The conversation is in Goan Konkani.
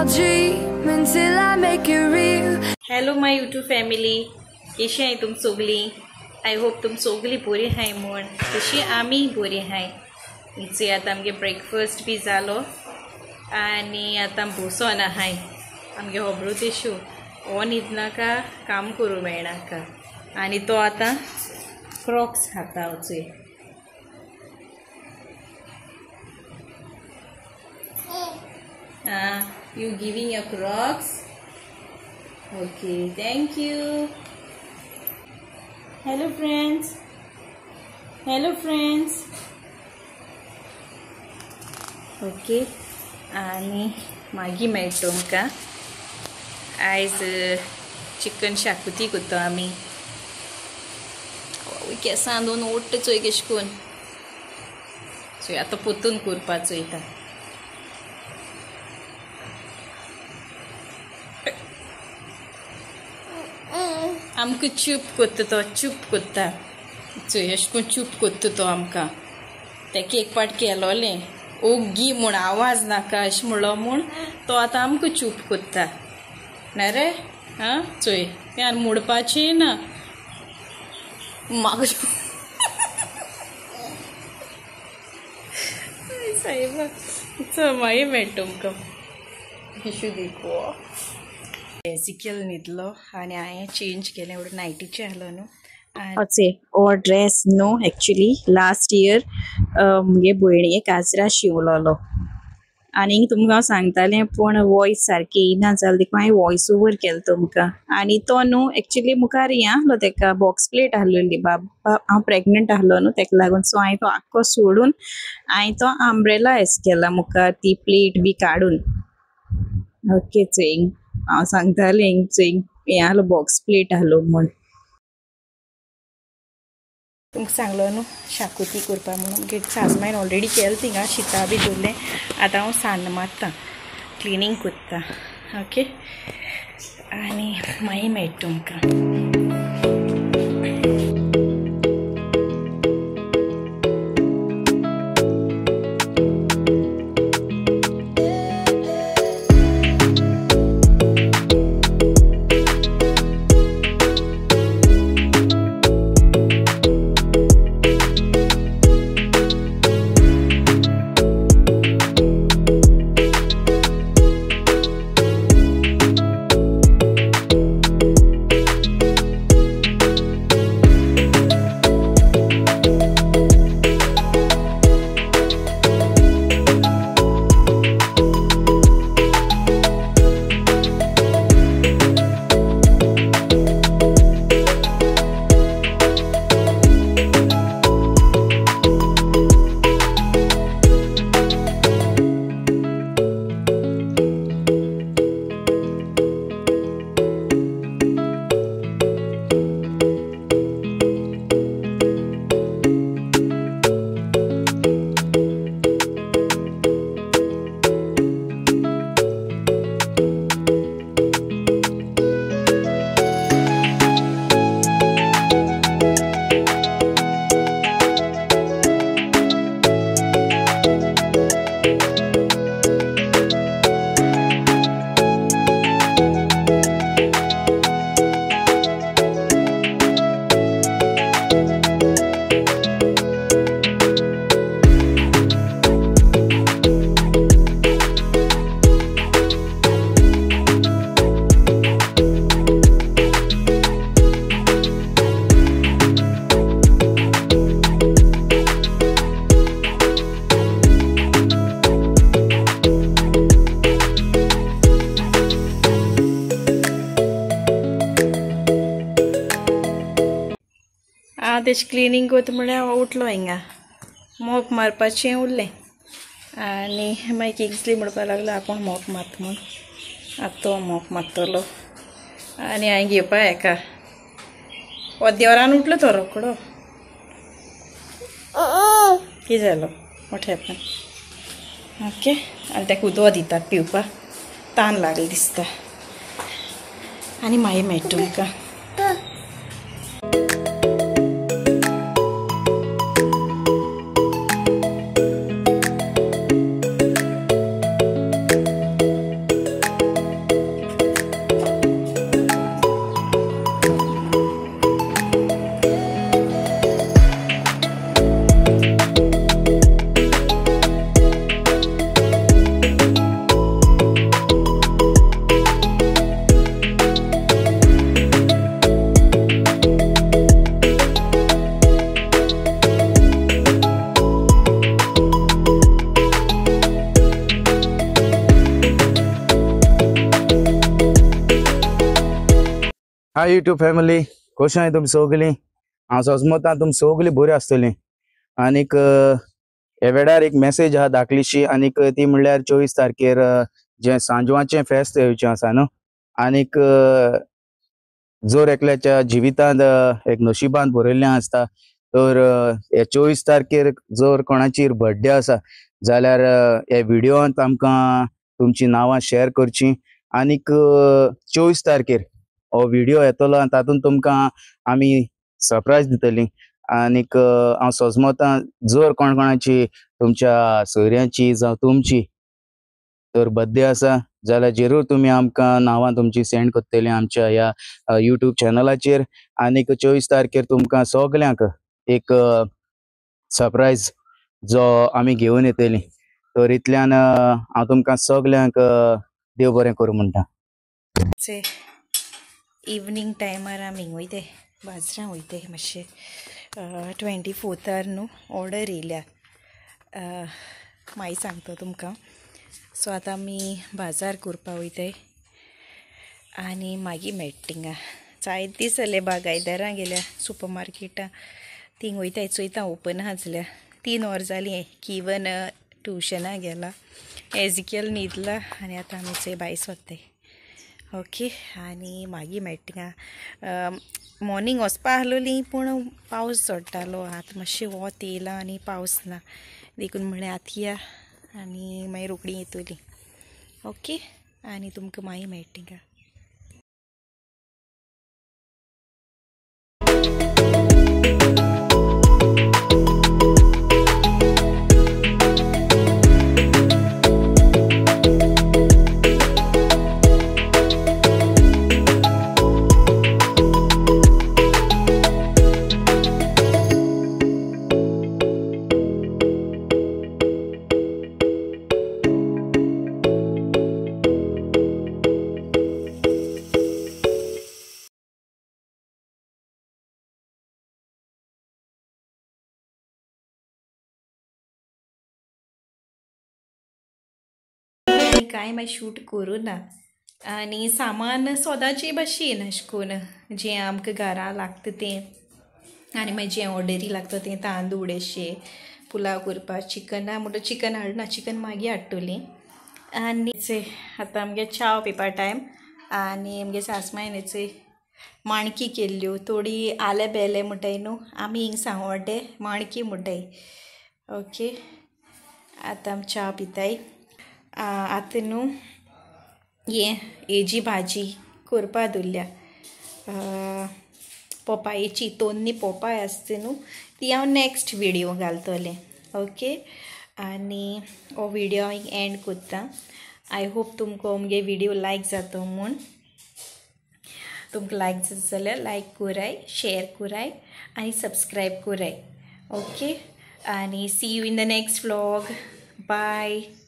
I'll dream until I make it real. Hello my YouTube family, कशी आहे तुम सगळी? I hope तुम सगळी बरी हाय म्हूण. तशी आमी बरी हाय. इचे आतां आमगे ब्रेकफास्ट बी जालो आनी आतां बसोन आहाय. आमगे होबरो तेशू हो न्हिदनाका, काम करूं मेळनाका आनी तो आतां क्रॉक्स खाता वचूय. You giving your Crocs? Okay, thank you. Hello friends. Hello friends. Okay, आनी मागीर मेळटा तुमकां. आयज चिकन शाकुती करता आमी. केंसां दोन ओडटा चोय कशें करून. चोय आतां परतून करपा चोयता. आमकां चूप करता तो, चूप करता. चोय अशें करून चूप करता तो आमकां. तेका एक पाट केलोलें ओग्गी म्हूण, आवाज नाका अशें म्हणलो म्हूण तो आतां आमकां चूप करता. ना रे? आं चोय तें आनी मोडपाचें ना. म्हाका सायबा चल मागीर मेळटा तुमकां. इशू देखो एजिक्यल न्हिदलो आनी हांवें चेंज केलें, एवढं नायटीचें आहलो न्हू. अचे हो ड्रेस न्हू एक्चुली लास्ट इयर मुगे भयणीक काजरा शिंवलोलो आनी तुमकां हांव सांगतालें पूण वॉयस सारकी येना जालें देखून हांवें वॉयस ओवर केलो तुमकां. आनी तो न्हू एक्चुली मुखार हें आहलो, तेका बॉक्स प्लेट आहलोली. बाबा हांव प्रेग्नंट आहलो न्हू तेका लागून, सो हांवें तो आख्खो सोडून हांवें तो आमब्रेला एस केला मुखार, ती प्लेट बी काडून. ओके चोय हांव सांगतालें चोय हें आहलो बॉक्स प्लेट आहलो म्हूण. तुमकां सांगलो न्हू शाकुती करपा म्हणून. मुगे सासमायन ऑलरेडी केलें थिंगा, शिता बी दवरलें. आतां हांव सान्न मारता, क्लिनींग करता. ओके आनी मागीर मेळटा तुमकां. तेजी क्लिनींग करता म्हळ्यार हांव उठलो हिंगा, मोप मारपाचें उरलें आनी मागीर किंग्सली म्हणपाक लागलो आपूण मोप मारता म्हूण. आतां तो मोप मारतलो आनी हांवें घेवपा हेका. अर्द्या वरान उठलो तो रोकडो. कितें जालो? What happen? Okay आनी तेका उदक दितात पिवपाक, तान लागली दिसता. आनी मागीर मेळटा तुमकां. हाय यूट्यूब फॅमिली, कशें आहाय तुमी सगळीं? हांव सजमता तुमी सगळीं बरी आसतलीं। आनीक हे वेळार एक मेसेज आहा धाकलीशी, आनीक ती म्हणल्यार 24 तारखेर जें सांजवाचें फेस्त येवचें आसा न्हू। आनीक जर एकल्याच्या जिवितांत एक नशिबांत बरयल्लें आसता तर हे 24 तारखेर जर कोणाची बर्थडे आसा जाल्यार हे व्हिडियोंत आमकां तुमची नांवां शेअर करची। आनीक 24 तारखेर हो व्हिडियो येतलो आनी तातूंत तुमकां आमी सरप्रायज दितली। आनीक हांव सजमता जर कोण कोणाची तुमच्या सोयऱ्यांची जावं तुमची तर बर्थडे आसा जाल्यार जरूर तुमी आमकां नांवां तुमची सेंड करतली आमच्या ह्या यूट्यूब चॅनलाचेर। आनीक 24 तारखेर तुमकां सगल्यांक एक सरप्रायज जो आमी घेवन येतली। तर इतल्यान हांव तुमकां सगल्यांक देव बरें करूं म्हणटा। इवनींग टायमार आमी वयताय बाजारां वयताय मातशें। 24 न्हू ऑर्डर येयल्या, मागीर सांगता तुमकां। सो आतां आमी बाजार करपा वयताय आनी मागीर मेळटा थिंगा। जायते दीस जाले बागायदारां गेल्या सुपर मार्केटां, थिंग वयताय चोयता ओपन आहा जाल्यार। 3 वरां जालीं किवन ट्युशनाक गेला, एजिकेल न्हिदला आनी आतां आमी चोय भायर सोदताय। ओके, आनी मागीर मेळटा थिंगा। मॉर्निंग वचपा आसलोली पूण पावस चडटालो, आतां मातशें वत येयलां आनी पावस ना देखून म्हळें आतां या आनी मागीर रोखडी येतली। ओके, आनी तुमकां मागीर मेळटा थिंगा। कांय मागीर शूट करूं ना आनी सामान सदांचे भशेन अशें करून जें आमकां घरा लागता तें आनी मागीर जें ऑर्डरी लागता तें तांदूळ अशें पुलाव करपाक, चिकन म्हणटा चिकन हाडना, चिकन मागीर हाडटलीं। आनी आतां आमगे च्याव पिवपा टायम आनी आमगे सासमांयन माणकी केल्ल्यो थोडी आले बेले म्हणटाय न्हू, आमी हिंग सांगवाडे माणकी म्हणटाय। ओके, आतां आमी च्या पिताय। आतां न्हू हें हेजी भाजी करपा दवरल्या, पोपायेची, तोन्नी पोपाय आसता न्हू ती हांव नेक्स्ट व्हिडियो घालतलें। ओके, आनी हो व्हिडियो हांव एंड करता। I hope तुमकां आमगे व्हिडियो लायक जातो म्हूण। तुमकां लायक जाता जाल्यार लायक कराय, शेअर कराय आनी सबस्क्रायब कराय। ओके, आनी see you in the next vlog. Bye.